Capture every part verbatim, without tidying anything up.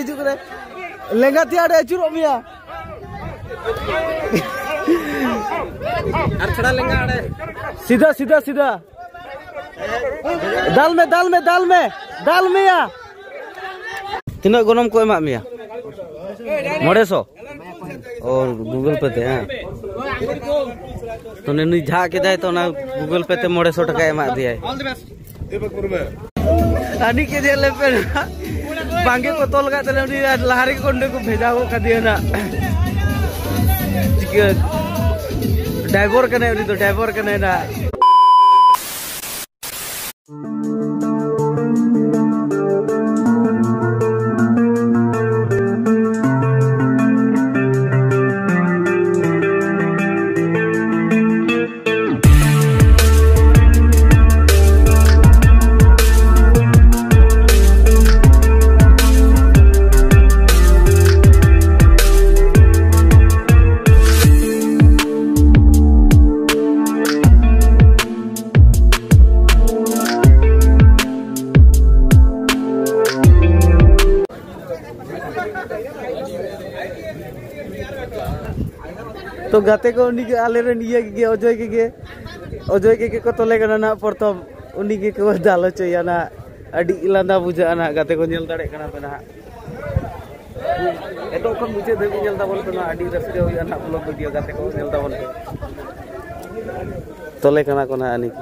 ᱦᱤᱡᱩᱜ ᱠᱟᱱᱟᱭ᱾ ᱞᱮᱸᱜᱟ ᱛᱤ ᱟᱲᱮ ᱟᱹᱪᱩᱨᱚᱜ ᱢᱮᱭᱟ᱾ ᱟᱨ ᱛᱷᱚᱲᱟ ᱞᱮᱸᱜᱟ ᱟᱲᱮ᱾ ᱥᱤᱫᱷᱟ, ᱥᱤᱫᱷᱟ, ᱥᱤᱫᱷᱟ᱾ ᱫᱟᱞ ᱢᱮ, ᱫᱟᱞ ᱢᱮ, ᱫᱟᱞ ᱢᱮ, ᱫᱟᱞ ᱢᱮᱭᱟ᱾ ᱛᱤᱱᱟᱹᱜ ᱜᱚᱱᱚᱝ ᱠᱚ ᱮᱢᱟᱜ ᱢᱮᱭᱟ? ᱢᱚᱬᱮ ᱥᱚ? ᱚ, Google Pay ᱛᱮ, ᱦᱮᱸ᱾ ᱛᱚ ᱱᱩᱭ ᱡᱷᱟᱜ ᱠᱮᱫᱟᱭ, ᱛᱚ ᱚᱱᱟ Google Pay ᱛᱮ ᱢᱚᱬᱮ ᱥᱚ ᱴᱟᱠᱟᱭ ᱮᱢᱟᱜ ᱫᱮᱭᱟᱭ᱾ ᱟᱹᱰᱤ ᱠᱮᱫᱮᱭᱟ ᱞᱮᱯᱮ ᱵᱟᱝᱜᱮ ᱠᱚ ᱛᱚᱞ ᱠᱟᱜ ᱛᱟᱞᱮ, ᱩᱱᱤ ᱟᱨ ᱞᱟᱦᱟ ᱨᱮᱜᱮ ᱠᱚ ᱚᱸᱰᱮ ᱠᱚ ᱵᱷᱮᱡᱟ ᱜᱚᱫ ᱠᱟᱫᱮᱭᱟ ᱱᱟᱜ᱾ ᱪᱤᱠᱟᱹ ᱰᱟᱭᱵᱚᱨ ᱠᱟᱱᱟᱭ ᱩᱱᱤ ᱫᱚ, ᱰᱟᱭᱵᱚᱨ ᱠᱟᱱᱟᱭ ᱱᱟᱜ᱾ ᱛᱚ ᱜᱟᱛᱮ ᱠᱚ ᱩᱱᱤ ᱜᱮ ᱟᱞᱮᱨᱮᱱ ᱤᱭᱟᱹ ᱜᱮ ᱚᱡᱚᱭ ᱜᱮ ᱜᱮ ᱚᱡᱚᱭ ᱜᱮ ᱜᱮ ᱠᱚ ᱛᱚᱞᱮ ᱠᱟᱱᱟ ᱱᱟᱦᱟᱜ ᱯᱨᱚᱛᱷᱚᱢ᱾ ᱩᱱᱤ ᱜᱮ ᱠᱚ ᱫᱟᱞ ᱦᱚᱪᱚᱭᱟ ᱱᱟᱦᱟᱜ᱾ ᱟᱹᱰᱤ ᱞᱟᱸᱫᱟ ᱵᱩᱡᱷᱟᱹᱜᱼᱟ ᱱᱟᱦᱟᱜ ᱜᱟᱛᱮ ᱠᱚ ᱧᱮᱞ ᱫᱟᱲᱮᱭᱟᱜ ᱠᱟᱱᱟ ᱯᱮ ᱱᱟᱦᱟᱜ᱾ ᱮᱛᱚᱦᱚᱵ ᱠᱷᱚᱱ ᱢᱩᱪᱟᱹᱫ ᱫᱷᱟᱹᱵᱤᱡ ᱧᱮᱞ ᱛᱟᱵᱚᱱ ᱯᱮ ᱱᱟᱦᱟᱜ᱾ ᱟᱹᱰᱤ ᱨᱟᱹᱥᱠᱟᱹ ᱦᱩᱭᱩᱜᱼᱟ ᱱᱟᱦᱟᱜ vlog video ᱜᱟᱛᱮ ᱠᱚ ᱧᱮᱞ ᱛᱟᱵᱚᱱ ᱯᱮ᱾ ᱛᱚᱞᱮ ᱠᱟᱱᱟ ᱠᱚ ᱱᱟᱦᱟᱜ ᱟᱹᱱᱤᱡ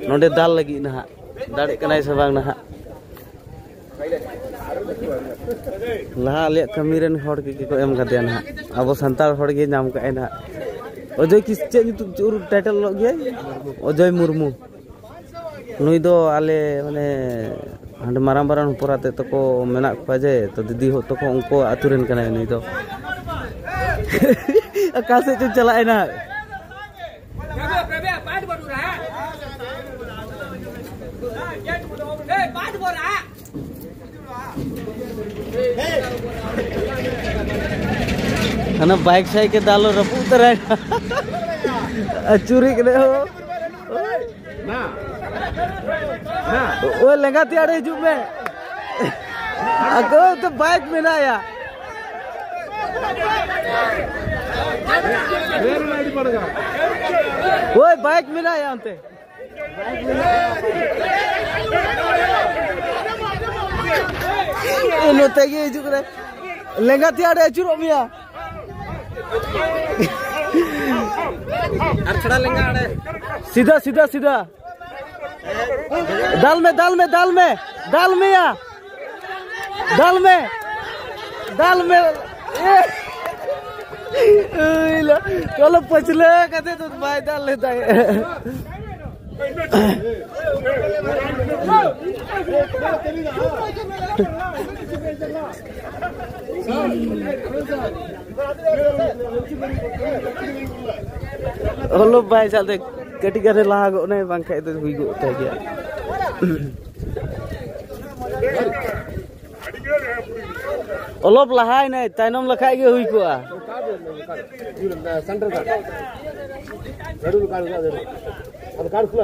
ᱱᱚᱰᱮ ᱫᱟᱞ ᱞᱟᱹᱜᱤᱫ ᱱᱟᱦᱟᱜ᱾ ᱫᱟᱲᱮᱜ ᱠᱟᱱᱟᱭ ᱥᱮ ᱵᱟᱝ ᱱᱟᱦᱟᱜ᱾ ᱞᱟᱦᱟ ᱟᱞᱮᱭᱟᱜ ᱠᱟᱹᱢᱤ ᱨᱮᱱ ᱦᱚᱲ ᱜᱮ ᱠᱚ ᱮᱢ ᱠᱟᱫᱮᱭᱟ ᱱᱟᱦᱟᱜ᱾ ᱟᱵᱚ ᱥᱟᱱᱛᱟᱲ ᱦᱚᱲ ᱜᱮ ᱧᱟᱢ ᱠᱟᱜᱼᱟᱭ ᱱᱟᱦᱟᱜ᱾ ᱚᱡᱚᱭ ᱠᱤᱥ ᱪᱮᱫ ᱧᱩᱛᱩᱢ ᱪᱮᱫ title ᱚᱞᱚᱜ ᱜᱮᱭᱟᱭ? ᱚᱡᱚᱭ ᱢᱩᱨᱢᱩ᱾ ᱱᱩᱭ ᱫᱚ ᱟᱞᱮ ᱢᱟᱱᱮ ᱦᱟᱸᱰᱮ ᱢᱟᱨᱟᱝ ᱢᱟᱨᱟᱝ ᱦᱚᱯᱚᱱ ᱟᱛᱮ ᱛᱟᱠᱚ ᱢᱮᱱᱟᱜ ᱠᱚᱣᱟ ᱡᱮ, ᱛᱚ ᱫᱤᱫᱤ ᱦᱚᱲ ᱛᱟᱠᱚ ᱩᱱᱠᱩ ᱟᱹᱛᱩ ᱨᱮᱱ ᱠᱟᱱᱟᱭ ᱱᱩᱭ ᱫᱚ᱾ ᱚᱠᱟ ᱥᱮᱫ ᱪᱚ ᱪᱟᱞᱟᱜ ᱟᱭ ᱱᱟᱦᱟᱜ᱾ ᱦᱟᱱᱟ bike ᱥᱟᱭᱠᱮᱞ ᱫᱟᱞ ᱨᱟᱹᱯᱩᱫ ᱩᱛᱟᱹᱨᱟᱭ᱾ ᱟᱹᱪᱩᱨᱤ ᱠᱟᱱᱟᱭ ᱦᱚᱸ᱾ ᱳᱭ ᱞᱮᱸᱜᱟ ᱛᱤ ᱟᱲᱮ ᱦᱤᱡᱩᱜ ᱢᱮ᱾ ᱟᱫᱚ ᱛᱚ ᱵᱟᱭᱤᱠ ᱢᱮᱱᱟᱭᱟ᱾ ᱳᱭ, ᱵᱟᱭᱤᱠ ᱢᱮᱱᱟᱭᱟ ᱚᱱᱛᱮ᱾ ᱱᱚᱛᱮ ᱜᱮ ᱦᱤᱡᱩᱜ ᱠᱟᱱᱟᱭ᱾ ᱞᱮᱸᱜᱟ ᱛᱮ ᱟᱲᱮ ᱟᱹᱪᱩᱨᱚᱜ ᱢᱮᱭᱟ᱾ ᱟᱨ ᱛᱷᱚᱲᱟ ᱞᱮᱸᱜᱟ ᱟᱲᱮ᱾ ᱥᱤᱫᱷᱟ, ᱥᱤᱫᱷᱟ, ᱥᱤᱫᱷᱟ᱾ ᱫᱟᱞ ᱢᱮ, ᱫᱟᱞ ᱢᱮ, ᱫᱟᱞ ᱢᱮ, ᱫᱟᱞ ᱢᱮᱭᱟ, ᱫᱟᱞ ᱢᱮ, ᱫᱟᱞ ᱢᱮ᱾ ᱮ! ᱮᱭ ᱞᱟ, ᱪᱚᱞᱚ ᱯᱟᱹᱪᱷᱞᱟᱹ ᱠᱟᱛᱮ ᱫᱚ ᱵᱟᱭ ᱫᱟᱞ ᱞᱮᱫᱟᱭ᱾ ᱚᱞᱚᱯ ᱵᱟᱭ ᱪᱟᱞᱟᱜ ᱛᱮ ᱠᱟᱹᱴᱤᱡ ᱜᱟᱱ ᱨᱮ ᱞᱟᱦᱟ ᱜᱚᱫ ᱱᱟᱭ, ᱵᱟᱝᱠᱷᱟᱡ ᱫᱚ ᱦᱩᱭ ᱜᱚᱫ ᱛᱟᱭ ᱜᱮᱭᱟ᱾ ᱚᱞᱚᱯ ᱞᱟᱦᱟᱭ ᱱᱟᱭ, ᱛᱟᱭᱱᱚᱢ ᱞᱮᱠᱷᱟᱡ ᱜᱮ ᱦᱩᱭ ᱠᱚᱜᱼᱟ᱾ Centre guard. ನಡುವೆ ಗಾರ್ಡ್, ಗಾರ್ಡ್. ಅದು ಗಾರ್ಡ್ ಫುಲ್.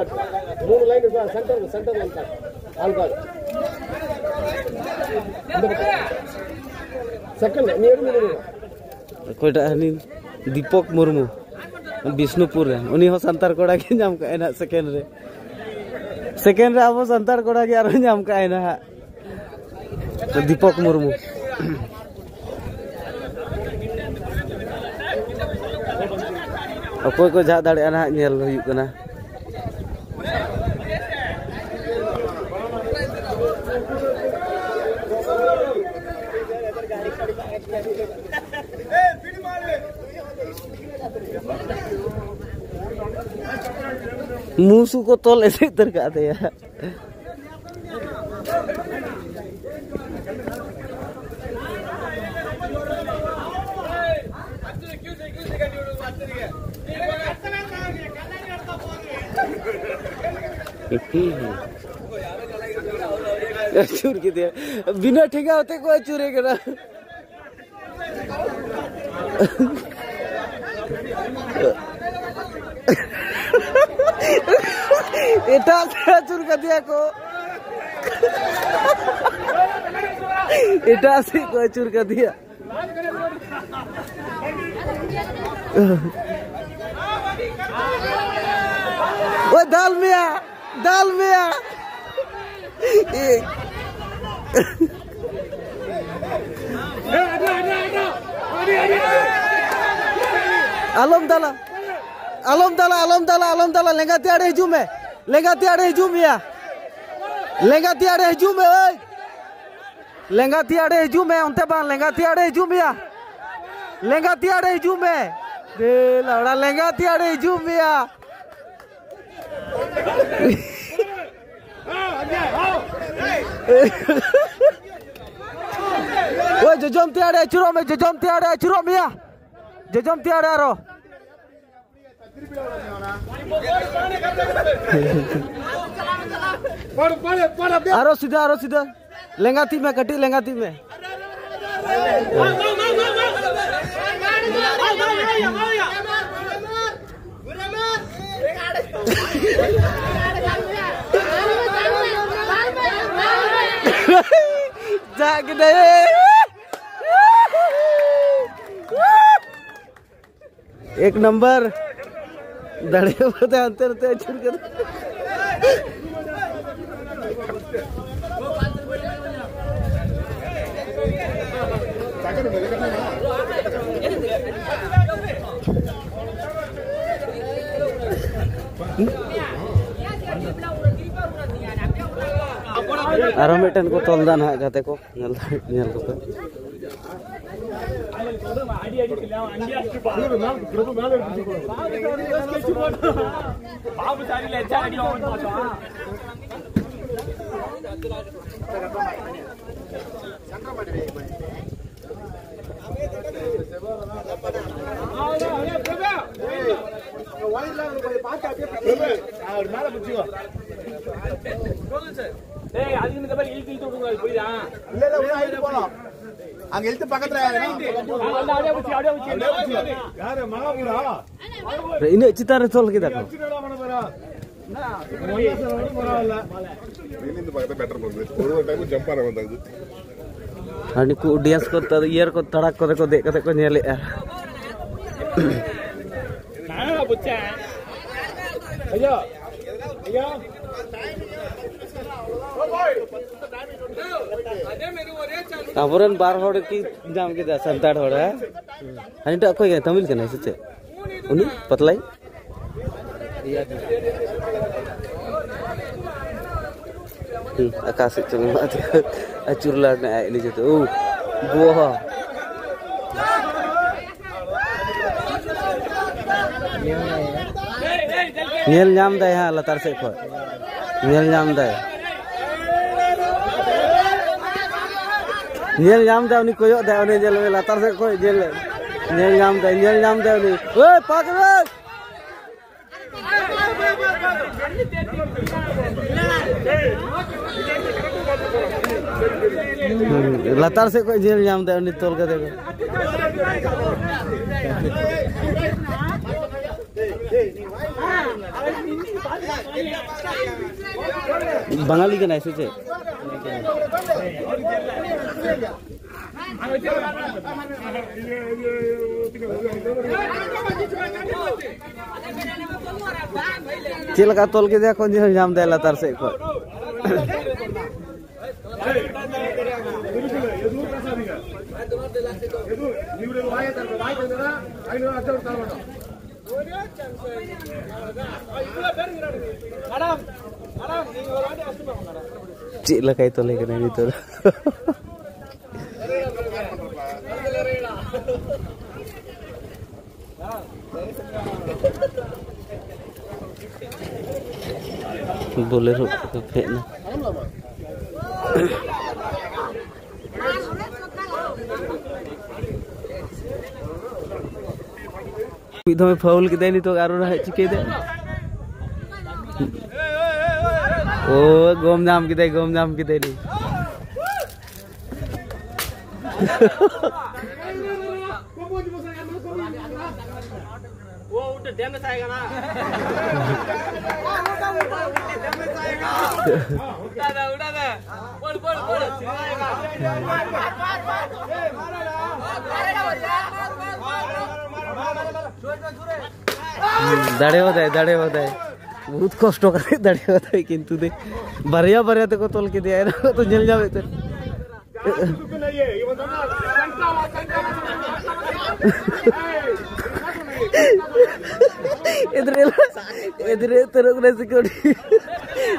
ಮೂರು ಲೈನ್ ಸೆಂಟರ್, ಸೆಂಟರ್ ಅಂತ. All guard. ಸೆಕೆಂಡ್, ನೀರು ನೀರು. ᱚᱠᱚᱭᱴᱟᱜ ᱦᱟᱹᱱᱤ? ᱫᱤᱯᱚᱠ ᱢᱩᱨᱢᱩ, ᱵᱤᱥᱱᱩᱯᱩᱨ ᱨᱮᱱ, ᱩᱱᱤ ᱦᱚᱸ ᱥᱟᱱᱛᱟᱲ ᱠᱚᱲᱟ ᱜᱮ ᱧᱟᱢ ᱠᱟᱜᱼᱟᱭ ᱱᱟᱦᱟᱜ ᱥᱮᱠᱮᱱᱰ ᱨᱮ᱾ ᱥᱮᱠᱮᱱᱰ ᱨᱮ ᱟᱵᱚ ᱥᱟᱱᱛᱟᱲ ᱠᱚᱲᱟ ᱜᱮ ᱟᱨᱦᱚᱸ ᱧᱟᱢ ᱠᱟᱜᱼᱟᱭ ᱱᱟᱦᱟᱜ᱾ ᱫᱤᱯᱚᱠ ᱢᱩᱨᱢᱩ᱾ ᱚᱠᱚᱭ ᱠᱚ ᱡᱷᱟᱜ ᱫᱟᱲᱮᱭᱟᱜᱼᱟ ᱱᱟᱦᱟᱜ ᱧᱮᱞ ᱦᱩᱭᱩᱜ ᱠᱟᱱᱟ᱾ ᱢᱩᱥᱩ ᱠᱚ ᱛᱚᱞ ᱮᱥᱮᱫ ᱩᱛᱟᱹᱨ ᱠᱟᱜ ᱛᱟᱭᱟ᱾ ᱟᱹᱪᱩᱨ ᱠᱮᱫᱮᱭᱟ, ᱵᱤᱱᱟᱹ ᱴᱷᱮᱸᱜᱟ ᱟᱛᱮ ᱠᱚ ᱟᱹᱪᱩᱨᱮ ᱠᱟᱱᱟ᱾ ᱮᱴᱟᱜ ᱥᱮᱫ ᱟᱹᱪᱩᱨ ᱠᱟᱫᱮᱭᱟ ᱠᱚ᱾ ᱮᱴᱟᱜ ᱥᱮᱫ ᱠᱚ ᱟᱹᱪᱩᱨ ᱠᱟᱫᱮᱭᱟ᱾ ᱳᱭ, ᱫᱟᱞ ᱢᱮᱭᱟ, ᱫᱟᱞ ᱢᱮᱭᱟ᱾ ᱮ᱾ ᱟᱞᱚᱢ ᱫᱟᱞᱟ, ᱟᱞᱚᱢ ᱫᱟᱞᱟ, ᱟᱞᱚᱢ ᱫᱟᱞᱟ, ᱟᱞᱚᱢ ᱫᱟᱞᱟ᱾ ᱞᱮᱸᱜᱟ ᱛᱤ ᱟᱲᱮ ᱦᱤᱡᱩᱜ ᱢᱮ, ᱞᱮᱸᱜᱟ ᱛᱤ ᱟᱲᱮ ᱦᱤᱡᱩᱜ ᱢᱮᱭᱟ, ᱞᱮᱸᱜᱟ ᱛᱤ ᱟᱲᱮ ᱦᱤᱡᱩᱜ ᱢᱮ᱾ ᱳᱭ, ᱞᱮᱸᱜᱟ ᱛᱤ ᱟᱲᱮ ᱦᱤᱡᱩᱜ ᱢᱮ, ᱚᱱᱛᱮ ᱵᱟᱝ, ᱞᱮᱸᱜᱟ ᱛᱤ ᱟᱲᱮ ᱦᱤᱡᱩᱜ ᱢᱮᱭᱟ, ᱞᱮᱸᱜᱟ ᱛᱤ ᱟᱲᱮ ᱦᱤᱡᱩᱜ ᱢᱮ᱾ ᱫᱮ ᱞᱟᱣᱲᱟ, ᱞᱮᱸᱜᱟ ᱛᱤ ᱟᱲᱮ ᱦᱤᱡᱩᱜ ᱢᱮᱭᱟ᱾ ᱳᱭ, ᱡᱚᱡᱚᱢ ᱛᱤ ᱟᱲᱮ ᱟᱹᱪᱩᱨᱚᱜ ᱢᱮ, ᱡᱚᱡᱚᱢ ᱛᱤ ᱟᱲᱮ ᱟᱹᱪᱩᱨᱚᱜ ᱢᱮᱭᱟ, ᱡᱚᱡᱚᱢ ᱛᱤ ᱟᱲᱮ ᱟᱨᱚ᱾ ᱟᱨᱚ ᱥᱤᱫᱷᱟᱹ, ᱟᱨᱚ ᱥᱤᱫᱷᱟᱹ᱾ ᱞᱮᱸᱜᱟ ᱛᱤ ᱢᱮ, ᱠᱟᱹᱴᱤᱡ ᱞᱮᱸᱜᱟ ᱛᱤ ᱢᱮ᱾ ᱡᱟᱜ ᱠᱮᱫᱟᱭ᱾ ᱮᱠ ᱱᱟᱢᱵᱟᱨ᱾ ᱫᱟᱲᱮ ᱵᱟᱫᱮ ᱦᱟᱱᱛᱮ ᱱᱟᱛᱮ ᱟᱹᱪᱩᱨ ᱠᱟᱛᱮ᱾ ᱟᱨᱚ ᱢᱤᱫᱴᱮᱱ ᱠᱚ ᱛᱚᱞ ᱫᱟ ᱱᱟᱦᱟᱜ, ᱜᱟᱛᱮ ᱠᱚ ᱧᱮᱞ ᱫᱟ-, ᱧᱮᱞ ᱠᱚᱯᱮ᱾ ஏய், அதுக்கு இந்த மாதிரி இழுத்து இழுத்து விடுங்க, அது புரியுதா? இல்ல, இல்ல, உள்ள height போலாம். அங்க இழுத்து பக்கத்துல ᱤᱱᱟᱹᱜ ᱪᱮᱛᱟᱱ ᱨᱮ ᱛᱚᱞ ᱠᱮᱫᱟ ᱠᱚ᱾ ᱯᱟᱨᱟᱣᱞᱟ᱾ ᱤᱧ ᱫᱚ ᱵᱟᱠᱟᱛᱮ ᱵᱮᱴᱟᱨ ᱵᱚᱞ ᱨᱮ᱾ ᱯᱩᱨᱟᱹ ᱴᱟᱭᱤᱢ ᱡᱟᱢᱯᱟᱨ ᱨᱮ ᱵᱚᱞ ᱫᱟᱜ᱾ ᱟᱨ ᱱᱩᱠᱩ ᱚᱰᱤᱭᱮᱱᱥ ᱠᱚ ᱛᱟ-, ᱤᱭᱟᱹ ᱨᱮᱠᱚ ᱛᱟᱲᱟᱠ ᱠᱚᱨᱮ ᱠᱚ ᱫᱮᱡ ᱠᱟᱛᱮ ᱠᱚ ᱧᱮᱞᱮᱫᱼᱟ᱾ ᱟᱵᱚᱨᱮᱱ ᱵᱟᱨ ᱦᱚᱲ ᱠᱤ ᱧᱟᱢ ᱠᱮᱫᱟ ᱥᱟᱱᱛᱟᱲ ᱦᱚᱲ, ᱦᱮᱸ? ᱦᱟᱹᱱᱤᱴᱟᱜ ᱚᱠᱚᱭ ᱠᱟᱱᱟᱭ? ᱛᱟᱢᱤᱞ ᱠᱟᱱᱟᱭ ᱥᱮ ᱪᱮᱫ? ᱩᱱᱤ ᱯᱟᱛᱞᱟᱭ? ᱦᱩᱸ, ᱟᱠᱟ ᱥᱮᱫ ᱪᱚᱝ ᱮᱢᱟᱜ ᱫᱮᱭᱟ᱾ ᱟᱹᱪᱩᱨ ᱞᱟᱲᱱᱟ ᱟᱡ ᱱᱤᱡᱮ ᱛᱮ᱾ ᱳ, ᱵᱚᱦᱟ᱾ ᱧᱮᱞ ᱧᱟᱢ ᱫᱟᱭ ᱦᱟᱸᱜ ᱞᱟᱛᱟᱨ ᱥᱮᱫ ᱠᱷᱚᱡ᱾ ᱧᱮᱞ ᱧᱟᱢ ᱫᱟᱭ᱾ ᱧᱮᱞ ᱧᱟᱢ ᱫᱟᱭ, ᱩᱱᱤ ᱠᱚᱭᱚᱜ ᱫᱟᱭ, ᱩᱱᱤ ᱧᱮᱞ ᱢᱮ, ᱞᱟᱛᱟᱨ ᱥᱮᱫ ᱠᱷᱚᱡ ᱧᱮᱞ, ᱧᱮᱞ ᱧᱟᱢ ᱫᱟᱭ, ᱧᱮᱞ ᱧᱟᱢ ᱫᱟᱭ ᱩᱱᱤ᱾ ᱳᱭ, ᱯᱟᱠ ᱨᱮ! ᱞᱟᱛᱟᱨ ᱥᱮᱫ ᱠᱷᱚᱡ ᱧᱮᱞ ᱧᱟᱢ ᱫᱟᱭ ᱩᱱᱤ ᱛᱚᱞ ᱠᱟᱛᱮ ᱠᱚ᱾ ᱵᱟᱝᱟᱞᱤ ᱠᱟᱱᱟᱭ ᱥᱮ ᱪᱮᱫ? ᱪᱮᱫ ᱞᱮᱠᱟ ᱛᱚᱞ ᱠᱮᱫᱮᱭᱟ ᱠᱚ, ᱧᱮᱞ ᱧᱟᱢ ᱫᱟᱭ ᱞᱟᱛᱟᱨ ᱥᱮᱫ ᱠᱷᱚᱡ᱾ ᱪᱮᱫ ᱞᱮᱠᱟᱭ ᱛᱚᱞᱮ ᱠᱟᱱᱟ ᱱᱤᱛᱚᱜ ᱫᱚ? ᱵᱚᱞᱮᱨᱳ ᱠᱚ ᱯᱷᱮᱰ ᱮᱱᱟ᱾ ᱢᱤᱫ ᱫᱷᱟᱣ ᱯᱷᱟᱣᱩᱞ ᱠᱮᱫᱟᱭ, ᱱᱤᱛᱚᱜ ᱟᱨᱚ ᱱᱟᱦᱟᱜ ᱪᱤᱠᱟᱹᱭᱮᱫᱟᱭ? ᱳ, ᱜᱚᱢ ᱧᱟᱢ ᱠᱮᱫᱟᱭ, ᱜᱚᱢ ᱧᱟᱢ ᱠᱮᱫᱟᱭ ᱱᱩᱭ᱾ वो उठ डैम में से आएगा ना। उठा दे, उठा दे। बोल, बोल, बोल। ᱫᱟᱲᱮᱭᱟᱫᱟᱭ, ᱫᱟᱲᱮᱭᱟᱫᱟᱭ᱾ ᱵᱚᱦᱩᱛ ᱠᱚᱥᱴᱚ ᱠᱟᱛᱮ ᱫᱟᱲᱮᱭᱟᱫᱟᱭ, ᱠᱤᱱᱛᱩ ᱫᱮ ᱵᱟᱨᱭᱟ ᱵᱟᱨᱭᱟ ᱛᱮᱠᱚ ᱛᱚᱞ ᱠᱮᱫᱮᱭᱟ, ᱮᱱ ᱨᱮᱦᱚᱸ ᱛᱚ ᱧᱮᱞ ᱧᱟᱢᱮᱫ ᱛᱟᱦᱮᱸ᱾ ᱮᱫᱽᱨᱮ, ᱮᱫᱽᱨᱮ ᱩᱛᱟᱹᱨᱚᱜ ᱠᱟᱱᱟᱭ ᱥᱤᱠᱩᱨᱤᱴᱤ᱾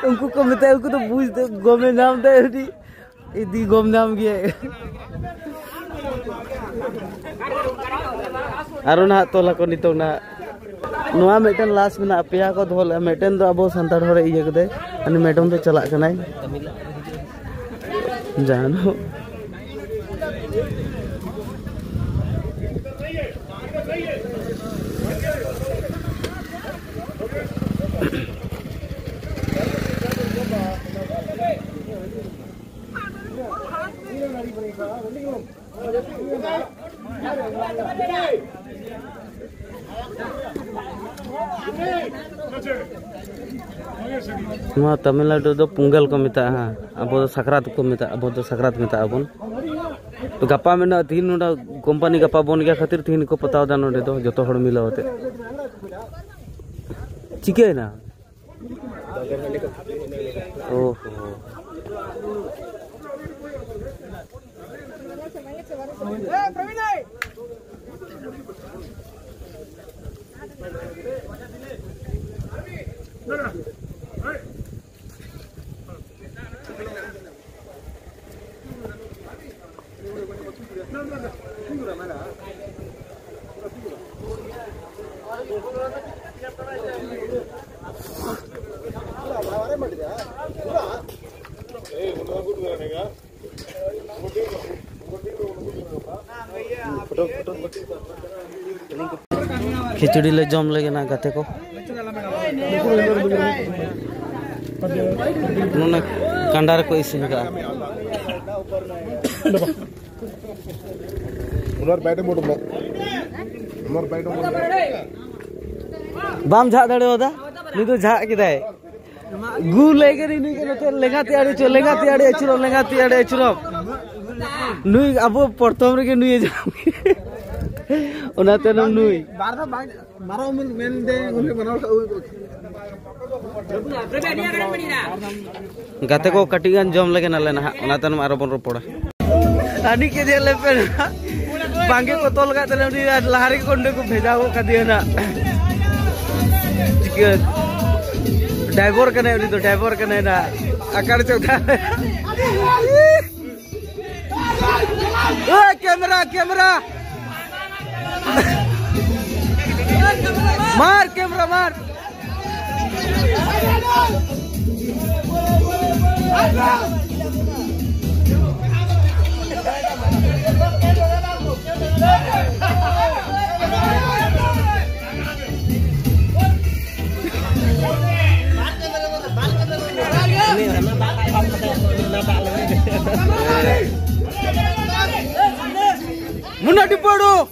ᱩᱱᱠᱩ ᱠᱚ ᱢᱮᱛᱟᱭᱟ, ᱩᱱᱠᱩ ᱫᱚ ᱵᱩᱡᱽ ᱛᱮ ᱜᱚᱢᱮ ᱧᱟᱢ ᱛᱟᱭᱟ ᱟᱹᱰᱤ᱾ ᱤᱫᱤ ᱜᱚᱢ ᱧᱟᱢ ᱜᱮᱭᱟᱭ᱾ ᱟᱨᱚ ᱱᱟᱦᱟᱜ ᱛᱚᱞ ᱟᱠᱚ ᱱᱤᱛᱚᱜ ᱱᱟᱦᱟᱜ᱾ ᱱᱚᱣᱟ ᱢᱤᱫᱴᱮᱱ ᱞᱟᱥ ᱢᱮᱱᱟᱜᱼᱟ, ᱯᱮᱭᱟ ᱠᱚ ᱫᱚᱦᱚ ᱞᱮᱫᱼᱟ᱾ ᱢᱤᱫᱴᱮᱱ ᱫᱚ ᱟᱵᱚ ᱥᱟᱱᱛᱟᱲ ᱦᱚᱲᱮ ᱤᱭᱟᱹ ᱠᱮᱫᱟᱭ, ᱩᱱᱤ ᱢᱮᱰᱟᱢ ᱫᱚ ᱪᱟᱞᱟᱜ ᱠᱟᱱᱟᱭ᱾ ᱡᱟᱦᱟᱱ ᱱᱚᱣᱟ ᱛᱟᱢᱤᱞᱱᱟᱲᱩ ᱫᱚ ᱯᱚᱝᱜᱟᱞ ᱠᱚ ᱢᱮᱛᱟᱜᱼᱟ, ᱦᱮᱸ᱾ ᱟᱵᱚ ᱫᱚ ᱥᱟᱠᱨᱟᱛ ᱠᱚ ᱢᱮᱛᱟᱜᱼᱟ, ᱟᱵᱚ ᱫᱚ ᱥᱟᱠᱨᱟᱛ ᱢᱮᱛᱟᱜᱼᱟ ᱵᱚᱱ᱾ ᱛᱚ ᱜᱟᱯᱟ ᱢᱮᱱᱟᱜᱼᱟ, ᱛᱤᱦᱤᱧ ᱱᱚᱰᱮ ᱠᱳᱢᱯᱟᱱᱤ ᱜᱟᱯᱟ ᱵᱚᱱ ᱜᱮᱭᱟ ᱠᱷᱟᱹᱛᱤᱨ ᱛᱤᱦᱤᱧ ᱠᱚ ᱯᱟᱛᱟᱣ ᱮᱫᱟ ᱱᱚᱰᱮ ᱫᱚ ᱡᱚᱛᱚ ᱦᱚᱲ ᱢᱤᱞᱟᱹᱣ ᱟᱛᱮ᱾ ᱪᱤᱠᱟᱹᱭᱮᱱᱟ? ᱳᱦᱳ᱾ ᱠᱷᱤᱪᱩᱲᱤ ᱞᱮ ᱡᱚᱢ ᱞᱮᱜᱮ ᱱᱟ ᱜᱟᱛᱮ ᱠᱚ᱾ ᱱᱚᱰᱮ ᱠᱟᱸᱰᱟ ᱨᱮᱠᱚ ᱤᱥᱤᱱ ᱠᱟᱜᱼᱟ᱾ Unar bite mo mo. Unar bite mo. ᱵᱟᱢ ᱡᱷᱟᱜ ᱫᱟᱲᱮᱣᱟᱫᱟ? ᱱᱩᱭ ᱫᱚ ᱡᱷᱟᱜ ᱠᱮᱫᱟᱭ᱾ ᱜᱩ ᱞᱟᱹᱭ ᱠᱮᱫ ᱱᱩᱭ ᱜᱮ ᱱᱚᱛᱮ ᱞᱮᱸᱜᱟ ᱛᱤ ᱟᱲᱮ ᱪᱚ, ᱞᱮᱸᱜᱟ ᱛᱤ ᱟᱲᱮ ᱟᱹᱪᱩᱨᱚᱜ, ᱞᱮᱸᱜᱟ ᱛᱤ ᱟᱲᱮ ᱟᱹᱪᱩᱨᱚᱜ᱾ ᱱᱩᱭ ᱟᱵᱚ ᱯᱨᱚᱛᱷᱚᱢ ᱨᱮᱜᱮ ᱱᱩᱭᱮ ᱡᱷᱟᱜ᱾ ᱚᱱᱟ ᱛᱟᱭᱱᱚᱢ ᱱᱩᱭ᱾ ᱵᱟᱨ ᱫᱷᱟᱣ ᱵᱟᱝ ᱢᱟᱨᱟᱝ ᱩᱢᱮᱨ ᱢᱮᱱ ᱫᱮ ᱩᱱᱤ ᱢᱟᱱᱟᱣ ᱠᱟᱜ ᱩᱱᱤ ᱫᱚ᱾ ᱜᱟᱛᱮ ᱠᱚ ᱠᱟᱹᱴᱤᱡ ᱜᱟᱱ ᱡᱚᱢ ᱞᱮᱜᱮ ᱱᱟᱞᱮ ᱱᱟᱦᱟᱜ, ᱚᱱᱟ ᱛᱟᱭᱱᱚᱢ ᱟᱨᱚ ᱵᱚᱱ ᱨᱚᱯᱚᱲᱟ᱾ ᱦᱟᱹᱱᱤ ᱠᱮ ᱧᱮᱞ ᱞᱮᱯᱮ ᱱᱟᱦᱟᱜ᱾ ᱵᱟᱝᱜᱮ ᱠᱚ ᱛᱚᱞ ᱠᱟᱜ ᱛᱟᱞᱮ, ᱩᱱᱤ ᱟᱨ ᱞᱟᱦᱟ ᱨᱮᱜᱮ ᱠᱚ ᱚᱸᱰᱮ ᱠᱚ ᱵᱷᱮᱡᱟ ᱜᱚᱫ ᱠᱟᱫᱮᱭᱟ ᱱᱟᱜ᱾ ᱪᱤᱠᱟᱹ? ᱰᱟᱭᱵᱚᱨ ᱠᱟᱱᱟᱭ ᱩᱱᱤ ᱫᱚ, ᱰᱟᱭᱵᱚᱨ ᱠᱟᱱᱟᱭ ᱱᱟᱜ᱾ ᱟᱠᱟᱲ ᱪᱚ ᱠᱟᱱᱟᱭ᱾ ᱳᱭ, ᱠᱮᱢᱮᱨᱟ, ᱠᱮᱢᱮᱨᱟ᱾ ᱢᱟᱨ, ᱠᱮᱢᱮᱨᱟ ᱢᱟᱨ᱾ ᱢᱩᱱᱟ ᱰᱤᱯᱟᱹᱲᱩ᱾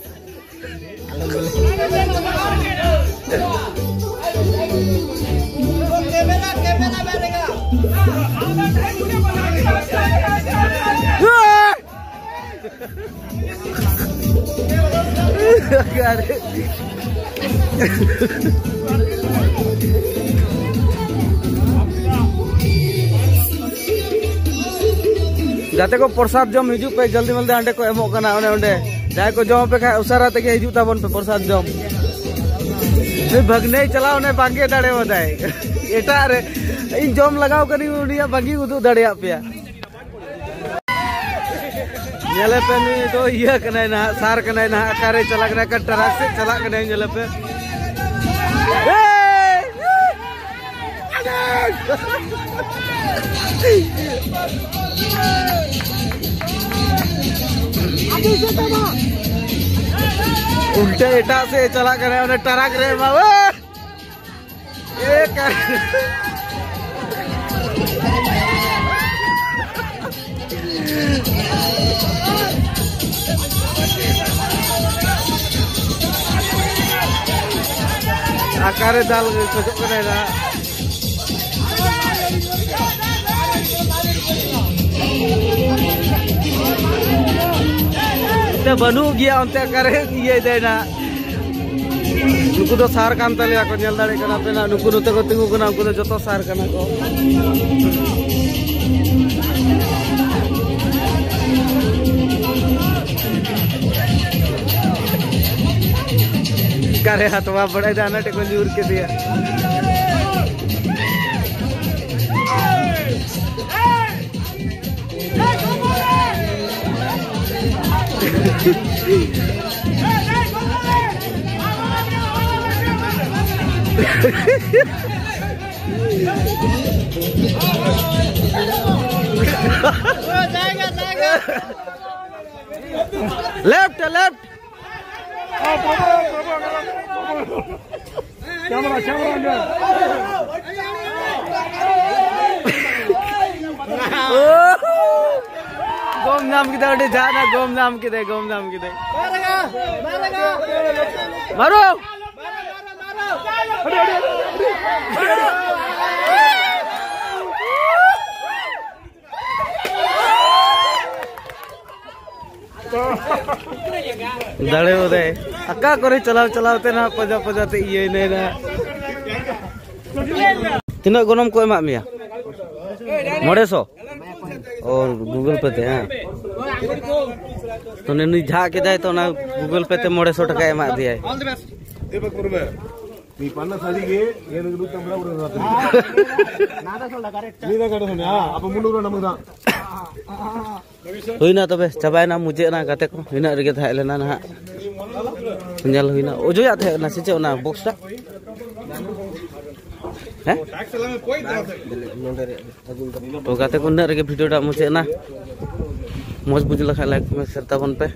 ᱜᱟᱛᱮ ᱠᱚ, ᱯᱨᱚᱥᱟᱫ ᱡᱚᱢ ᱦᱤᱡᱩᱜ ᱯᱮ, ᱡᱚᱞᱫᱤ ᱢᱚᱞᱫᱤ ᱦᱟᱸᱰᱮ ᱠᱚ ᱮᱢᱚᱜ ᱠᱟᱱᱟ, ᱚᱱᱮ ᱚᱸᱰᱮ᱾ ᱡᱟᱦᱟᱸᱭ ᱠᱚ ᱡᱚᱢ ᱯᱮ ᱠᱷᱟᱡ, ᱩᱥᱟᱹᱨᱟ ᱛᱮᱜᱮ ᱦᱤᱡᱩᱜ ᱛᱟᱵᱚᱱ ᱯᱮ ᱯᱨᱚᱥᱟᱫ ᱡᱚᱢ᱾ ᱩᱱᱤ ᱵᱷᱟᱹᱜᱽᱱᱟᱹᱭ ᱪᱟᱞᱟᱣ ᱮᱱᱟᱭ, ᱵᱟᱝᱜᱮ ᱫᱟᱲᱮᱣᱟᱫᱟᱭ᱾ ᱮᱴᱟᱜ ᱨᱮ ᱤᱧ ᱡᱚᱢ ᱞᱟᱜᱟᱣ ᱠᱟᱹᱱᱟᱹᱧ, ᱩᱱᱤᱭᱟᱜ ᱵᱟᱝᱜᱮ ᱩᱫᱩᱜ ᱫᱟᱲᱮᱭᱟᱜ ᱯᱮᱭᱟ᱾ ᱧᱮᱞᱮ ᱯᱮ, ᱱᱩᱭ ᱫᱚ ᱤᱭᱟᱹ ᱠᱟᱱᱟᱭ ᱱᱟᱦᱟᱜ, ᱥᱟᱨ ᱠᱟᱱᱟᱭ ᱱᱟᱦᱟᱜ, ᱚᱠᱟᱨᱮ ᱪᱟᱞᱟᱜ ᱠᱟᱱᱟᱭ, ᱚᱠᱟ ᱴᱨᱟᱠ ᱥᱮᱫ ᱪᱟᱞᱟᱜ ᱠᱟᱱᱟᱭ, ᱧᱮᱞᱮ ᱯᱮ᱾ ᱮᱭ! ᱩᱞᱴᱟᱹ ᱮᱴᱟᱜ ᱥᱮᱫ ᱮ ᱪᱟᱞᱟᱜ ᱠᱟᱱᱟ, ᱚᱱᱟ ᱴᱨᱟᱠ ᱨᱮ ᱮᱢᱟ, ᱳᱭ! ᱮ ᱠᱟ- ᱟᱨ ᱚᱠᱟᱨᱮ ᱫᱟᱞ ᱠᱷᱚᱡᱚᱜ ᱠᱟᱱᱟᱭ ᱱᱟᱦᱟᱜ? ᱚᱱᱛᱮ ᱵᱟᱹᱱᱩᱜ ᱜᱮᱭᱟ, ᱚᱱᱛᱮ ᱚᱠᱟᱨᱮ ᱤᱭᱟᱹᱭ ᱫᱟᱭ ᱱᱟᱦᱟᱜ? ᱱᱩᱠᱩ ᱫᱚ ᱥᱟᱨ ᱠᱟᱱ ᱛᱟᱞᱮᱭᱟ ᱠᱚ, ᱧᱮᱞ ᱫᱟᱲᱮᱭᱟᱜ ᱠᱟᱱᱟ ᱯᱮ ᱱᱟᱦᱟᱜ, ᱱᱩᱠᱩ ᱱᱚᱛᱮ ᱠᱚ ᱛᱤᱸᱜᱩ ᱠᱟᱱᱟ, ᱩᱱᱠᱩ ᱫᱚ ᱡᱚᱛᱚ ᱥᱟᱨ ᱠᱟᱱᱟ ᱠᱚ᱾ ᱚᱠᱟᱨᱮ ᱦᱟᱛᱣᱟ ᱵᱟᱲᱟᱭᱮᱫᱟ, ᱦᱟᱱᱟ ᱴᱷᱮᱡ ᱠᱚ ᱧᱩᱨ ᱠᱮᱫᱮᱭᱟ᱾ Left, left. ᱠᱮᱢᱮᱨᱟ, ᱠᱮᱢᱮᱨᱟ ᱧᱮᱞ᱾ ᱜᱚᱢ ᱧᱟᱢ ᱠᱮᱫᱟ, ᱟᱹᱰᱤ ᱡᱟᱦᱟᱱᱟᱜ ᱜᱚᱢ ᱧᱟᱢ ᱠᱮᱫᱟᱭ, ᱜᱚᱢ ᱧᱟᱢ ᱠᱮᱫᱟᱭ᱾ ᱢᱟᱨᱳ! ᱫᱟᱲᱮ ᱵᱚᱫᱮ ᱚᱠᱟ ᱠᱚᱨᱮ ᱪᱟᱞᱟᱣ ᱪᱟᱞᱟᱣ ᱛᱮ ᱱᱟᱦᱟᱜ ᱯᱟᱸᱡᱟ ᱯᱟᱸᱡᱟ ᱛᱮ ᱤᱭᱟᱹᱭ ᱱᱟᱭ ᱱᱟᱦᱟᱜ᱾ ᱛᱤᱱᱟᱹᱜ ᱜᱚᱱᱚᱝ ᱠᱚ ᱮᱢᱟᱜ ᱢᱮᱭᱟ? ᱢᱚᱬᱮ ᱥᱚ? ᱚ, Google Pay ᱛᱮ, ᱦᱮᱸ᱾ ᱛᱚ ᱱᱩᱭ ᱡᱷᱟᱜ ᱠᱮᱫᱟᱭ, ᱛᱚ ᱚᱱᱟ Google Pay ᱛᱮ ᱢᱚᱬᱮ ᱥᱚ ᱴᱟᱠᱟ ᱮᱢᱟᱜ ᱫᱮᱭᱟᱭ᱾ నీ పన్న సరిగే ఏనుగులు తమ్ముడా కూడా రాత్రి. నీదా కడ సొన్నా అప్ప మున్నూరు నమ్ముదా. ᱦᱩᱭᱱᱟ ᱛᱚᱵᱮ, ᱪᱟᱵᱟᱭᱮᱱᱟ, ᱢᱩᱪᱟᱹᱫ ᱮᱱᱟ ᱜᱟᱛᱮ ᱠᱚ᱾ ᱤᱱᱟᱹᱜ ᱨᱮᱜᱮ ᱛᱟᱦᱮᱸ ᱞᱮᱱᱟ ᱱᱟᱦᱟᱜ, ᱧᱮᱞ ᱦᱩᱭᱱᱟ᱾ ᱚᱡᱚᱭᱟᱜ ᱛᱟᱦᱮᱸ ᱠᱟᱱᱟ ᱥᱮ ᱪᱮᱫ ᱚᱱᱟ ᱵᱚᱠᱥ ᱴᱟ? ᱦᱮᱸ? ᱛᱚ ᱜᱟᱛᱮ ᱠᱚ, ᱤᱱᱟᱹᱜ ᱨᱮᱜᱮ ᱵᱷᱤᱰᱤᱭᱳ ᱴᱟ ᱢᱩᱪᱟᱹᱫ ᱮᱱᱟ᱾ ᱢᱚᱡᱽ ᱵᱩᱡᱽ ᱞᱮᱠᱷᱟᱱ ᱞᱟᱭᱤᱠ ᱠᱚᱢᱮᱱᱴ ᱥᱮᱭᱟᱨ ᱛᱟᱵᱚᱱ ᱯᱮ᱾